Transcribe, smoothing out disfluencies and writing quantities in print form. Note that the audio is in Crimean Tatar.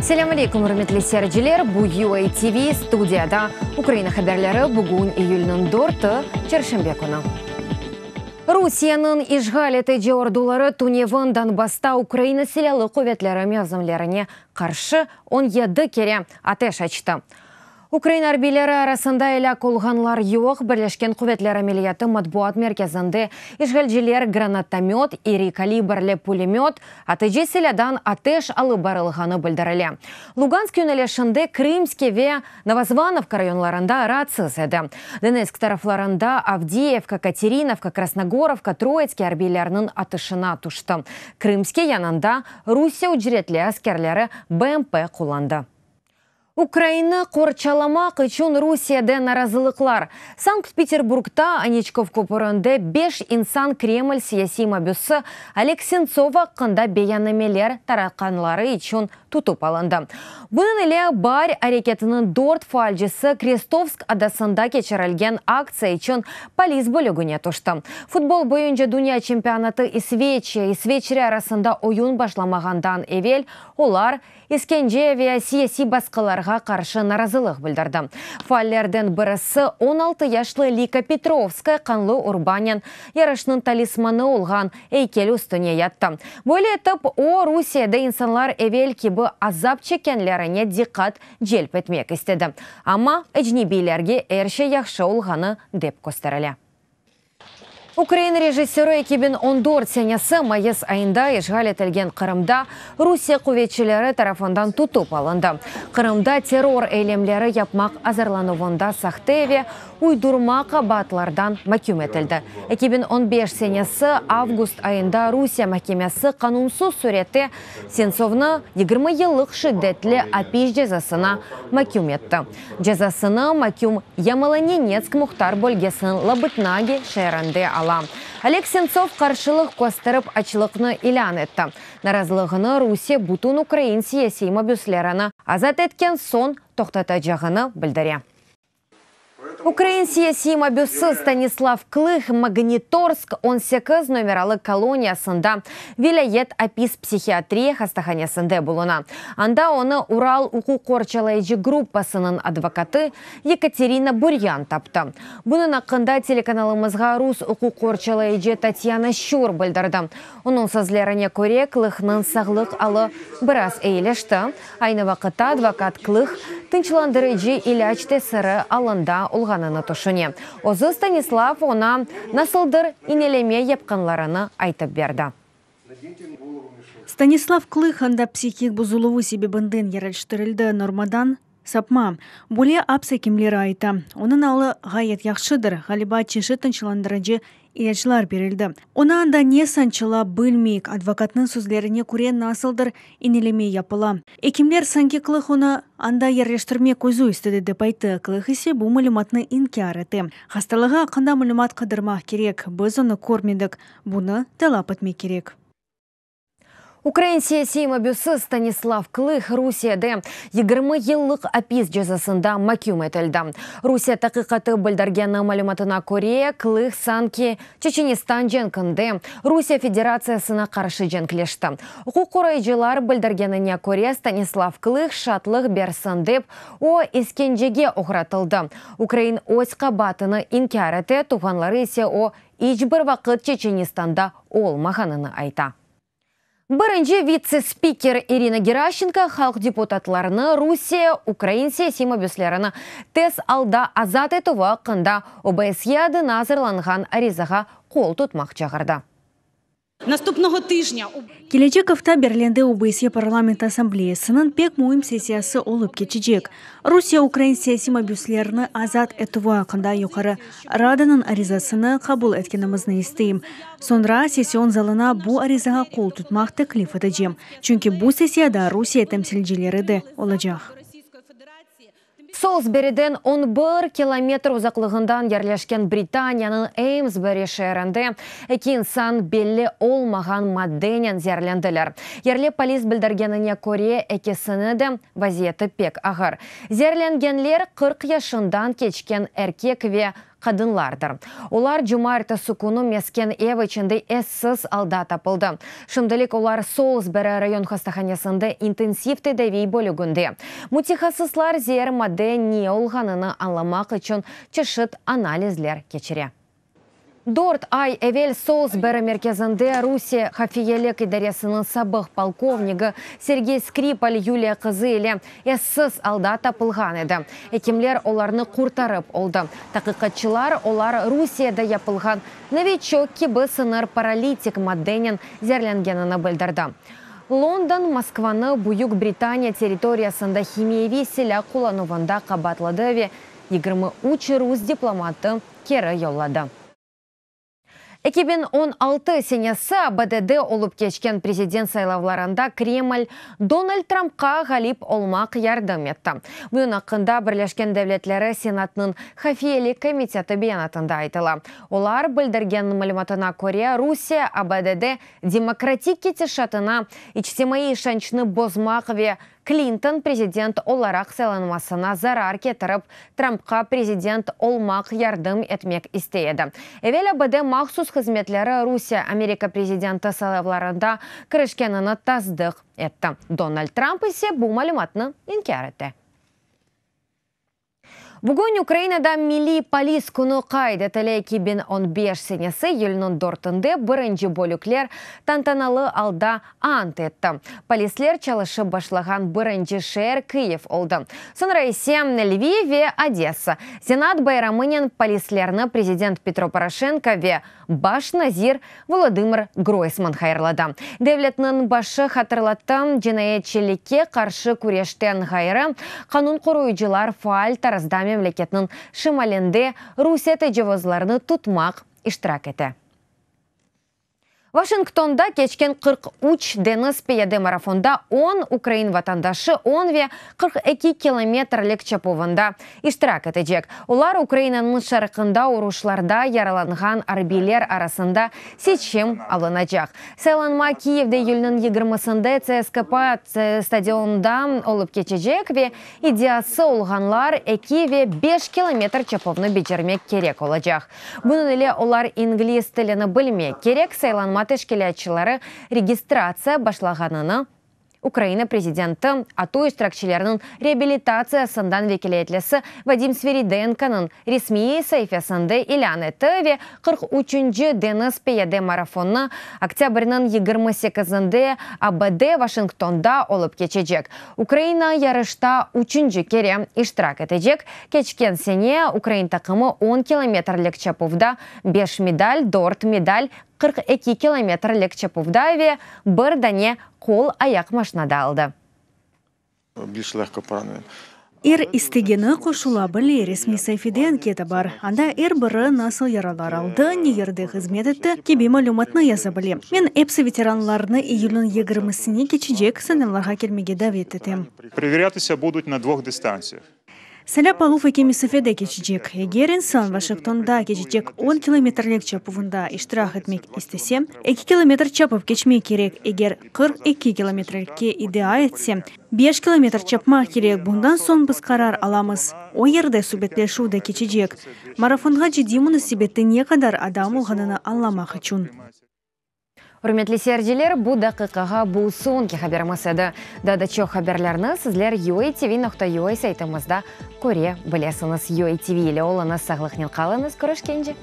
Selâm aleyküm, ürmetli seyirciler! Bu UA TV studiyada Ukraina haberleri bugün iyülniñ dörtü, çarşenbe künü. Rusiyeniñ işğal etici orduları tünevin Donbassta Ukraina Silâlı quvetleri mevzimlerine qarşı 17 kere ateş açtı. Ukraina arbiyleri arasında elâk olğanlar yoq, Birleşken Quvetler Ameliyatı matbuat merkezinde işğalciler granatomöt, iri kalibrli pulemöt, atıcı silâdan ateş alıp barılğanı bildirile. Lugansk yönelişinde Krımskiy ve Novozvanovka rayonlarında raatsız edi. Donetsk taraflarında Avdiyevka, Katerinovka, Krasnogorovka, Troitskiy arbiylerniñ atışına tüşti. Krımskiy yanında Rusiye ücretli askerleri BMP qullandı. Ukrainni qorçalamaq içün Rusiyede narazılıqlar. Sankt-Peterburgta Aniçkov köpürinde beş insan Kreml siyasiy mabüsi Oleg Sentsov aqqında beyannameler taratqanları içün tutıp alındı. Bunıñ ile Baar areketiniñ dört faalcisi Krestovsk adasında keçirilgen aktsiya içün polis bölügine tüşti. Futbol boyunca dünya çempionatı İsveçiya, İsveçre arasında oyun başlamağandan evel olar İskence ve siyasiy basqılarğa qarşı narazılıq bildirdi. Faallerden birisi, 16 yaşlı Lika Petrovskaya qanlı urbanen yarışnıñ talismanı olğan eykel üstüne yattı. Böyle etip, o, Rusiyede insanlar evel kibi azap çekkenlerine diqqat celp etmek istedi. Amma ecnebiylerge er şey yahşı olğanı dep kösterile. Ukrain rejissörı 2014 senesi mayıs ayında işğal etilgen Qırımda Rusiye quvetçileri tarafından tutıp alındı. Qırımda terror eylemleri yapmaq azırlanuvında sahte ve uydurma qabaatlardan maküm etildi. 2015 senesi avgust ayında Rusiye mahkemesi qanunsız sürette Sentsovnı 20 yıllıq şiddetli apis cezasına maküm etti. Cezasını maküm Yamalo-Nenetsk muhtar bölgesiniñ Labıtnagi şeerinde ala. Oleg Sentsov qarşılıq kösterip açlıqnı ilân etti. Narazılığını Rusiye bütün ukrain siyasiy mabüslerini azat etken soñ toqtatacağını bildire. Ukrain siyasiy mabüsi Stanislav Klıh Magnitorsk 18 nomeralı koloniyasında vilâyet apis psihiatriya hastahanesinde buluna. Anda onı Ural uquq qorçalayıcı gruppasınıñ advokatı Yekaterina Buryan taptı. Bunıñ aqqında telekanalımızğa rus uquq qorçalayıcı Tatyana Şçur bildirdi. Onıñ sözlerine köre, Klıhnıñ sağlıq alı biraz eyileşti. Aynı vaqıtta advokat Klıh tınçlandırıcı ilâc tesiri alında olğanını tüşüne. Özü Stanislav oña nasıldır ineleme yapqanlarını aytıp berdi. Stanislav Klıh anda psihik bozuluvı sebebinden yerleştirildi, normadan sapma. Böyle aps ekimleri ayta. Onıñ alı ğayet yahşıdır, ğaliba çeşit tınçlandırıcı ilâclar berildi. Onı anda ne sançıla bilmeyik, advokatnıñ sözlerine köre nasıldır ineleme yapıla. Ekimler sanki Klıh onı anda yerleştirmek özü istedi dep ayttı, Klıh ise bu malümatnı inkâr ete. Hastalığı aqqında malümat qıdırmaq kerek, biz onı körmedik, bunı talap etmek kerek. Ukrain siyasiy mabüsi Stanislav Klıh Rusiyede 20 yıllıq apis cezasında maküm etildi. Rusiye taqiqatı bildirgeni malümatına köre, Klıh sanki Çeçenistan cenkinde Rusiye Federatsiyasına qarşı cenkleşti. Uquq qoruyıcılar bildirgenine köre, Stanislav Klıh şaatlıq bersin dep, o, iskencege oğratıldı. Ukrain öz qabaatını inkâr ete, tuvğanları ise o, iç bir vaqıt Çeçenistanda olmağanını ayta. Birinci vitse-spiker İrina Geraşçenko halq deputatlarını Rusiye ukrain siyasiy mabüslerini tez alda azat etüvi aqqında OBSYE adına azırlanğan arizağa qol tutmaq çağırdı. Kelecek afta Berlinde OBSYE Parlament Assambleyasınıñ pek müim sessiyası olıp keçecek. Rusiye ukrain siyasiy mabüslerini azat etüvi aqqında Yuqarı Radanıñ arizasını qabul etkenimizni isteyim. Soñra session zalına bu arizağa qol tutmaq teklif etecem, çünki bu sessiyada Rusiye temsilcileri de olacaq. Solsberiden 11 kilometr uzaqlığından yerleşken Britaniyanıñ Eymsbury şeerinde eki insan belli olmağan maddenen zeerlendiler. Yerli polis bildirgenine köre, ekisini de vaziyeti pek ağır. Zeerlengenler 40 yaşından keçken erkek ve. qadınlardır. Olar cumaertesi künü mesken ev içinde essiz alda tapıldı. Şimdilik olar Solsberi rayon hastahanesinde intensiv tedaviy bölüginde. Mütehassıslar zeer madde ne olğanını añlamaq içün çeşit analizler keçire. Dört ay evel Solsberi merkezinde Rusiye hafiyelik idaresiniñ sabıq polkovnigi Sergey Skripal Yuliya qızı ile essiz alda tapılğan edi. Ekimler olarnı qurtarıp oldı. Taqiqatçılar, olar Rusiyede yapılğan Noviçok kibi sıñır paralitik maddenen zeerlengenini bildirdi. London Moskvanı Büyük Britaniya territoriyasında himiyeviy silâ qullanuvında qabaatladı ve 23 rus diplomatı keri yolladı. 2016 senesi ABDde olıp keçken prezident saylavlarında Kreml Donald Trumpqa ğalip olmaq yardım etti. Bunıñ aqqında Birleşken Devletleri Senatınıñ Hafiyelik komiteti beyanatında aytıla. Olar bildirgen malümatına köre, Rusiye ABDde demokratik ketişatına içtimaiy işançnı bozmaq ve Klinton prezident olaraq saylanmasına zarar ketirip, Trumpqa prezident olmaq yardım etmek istey edi. Evel ABD mahsus hızmetleri Rusiye Amerika prezidenti saylavlarında kirişkenini tasdıq etti. Donald Trump ise bu malümatnı inkâr ete. Bugün Ukrainada Milliy polis künü qayd etile. 2015 senesi iyülniñ dörtünde birinci bölükler tantanalı alda ant etti. Polisler çalışıp başlağan birinci şeer Kyiv oldı. Soñra ise Lviv ve Odessa. Zenaat bayramınen polislerni prezident Petro Poroşenko ve baş nazir Volodımır Groysman hayırladı. Devletniñ başı hatırlattı, cinayetçilikke qarşı küreşten ğayrı, qanun qoruyıcılar faal tarzda memleketniñ şimalinde Rusiye tecavuzlarını tutmaq iştirak ete. Vaşingtonda keçken 43 deñiz piyade marafonda on ukrain vatandaşı on ve 42 kilometrlik çapuvında iştirak etecek. Olar Ukrainanıñ şarqında uruşlarda yaralanğan arbiyler arasında seçim alınacaq. Saylanma Kiyevde iyülniñ yigirmisinde CSKA stadionında olıp keçecek ve iddiası olğanlar eki ve beş kilometr çapuvnı becermek kerek olacaq. Bunıñ ile olar ingliz tilini bilmek kerek, saylanma teşkilâtçıları registratsiya başlağanını Ukraina prezidenti ATO iştirakçileriniñ reabilitatsiyasından vekâletlisi Vadim Sviridenkonıñ resmiy saifesinde ilân etti ve 43-nci deñiz piyade marafonı oktâbrniñ 28-inde ABD Vaşingtonda olıp keçecek. Ukraina yarışta üçünci kere iştirak etecek. Keçken sene ukrain taqımı on kilometrlik çapuvda beş medal, dört medal, 42 kilometrlik çapuvda ve bir dane qol-ayaq maşnada aldı. Er istegeni qoşula bile, resmiy saifede anketa bar, anda er biri nasıl yaralar aldı, ne yerde hızmet etti kibi malümatnı yaza bile. Men epsi veteranlarnı iyülniñ yigirmisine keçecek saylavlarğa kelmege davet etem. Saylap aluv eki mesafede keçecek. Eger insan Vaşingtonda keçecek on kilometrlik çapuvında iştirak etmek istese, eki kilometr çapıp keçmek kerek, eger 42 kilometrlikke iddia etse, beş kilometr çapmaq kerek, bundan soñ biz qarar alamız. O yerde subetleşüv de keçecek, marafonğa ciddiy munasebette ne qadar adam olğanını añlamaq içün. Ürmetli seyirciler, bu daqiqağa bu soñki haberimiz edi. Daa da çoq haberlerni sizler uatv.ua saytımızda köre bilesiñiz. UATV ile oluñız, sağlıqnen qalıñız, körüşkence!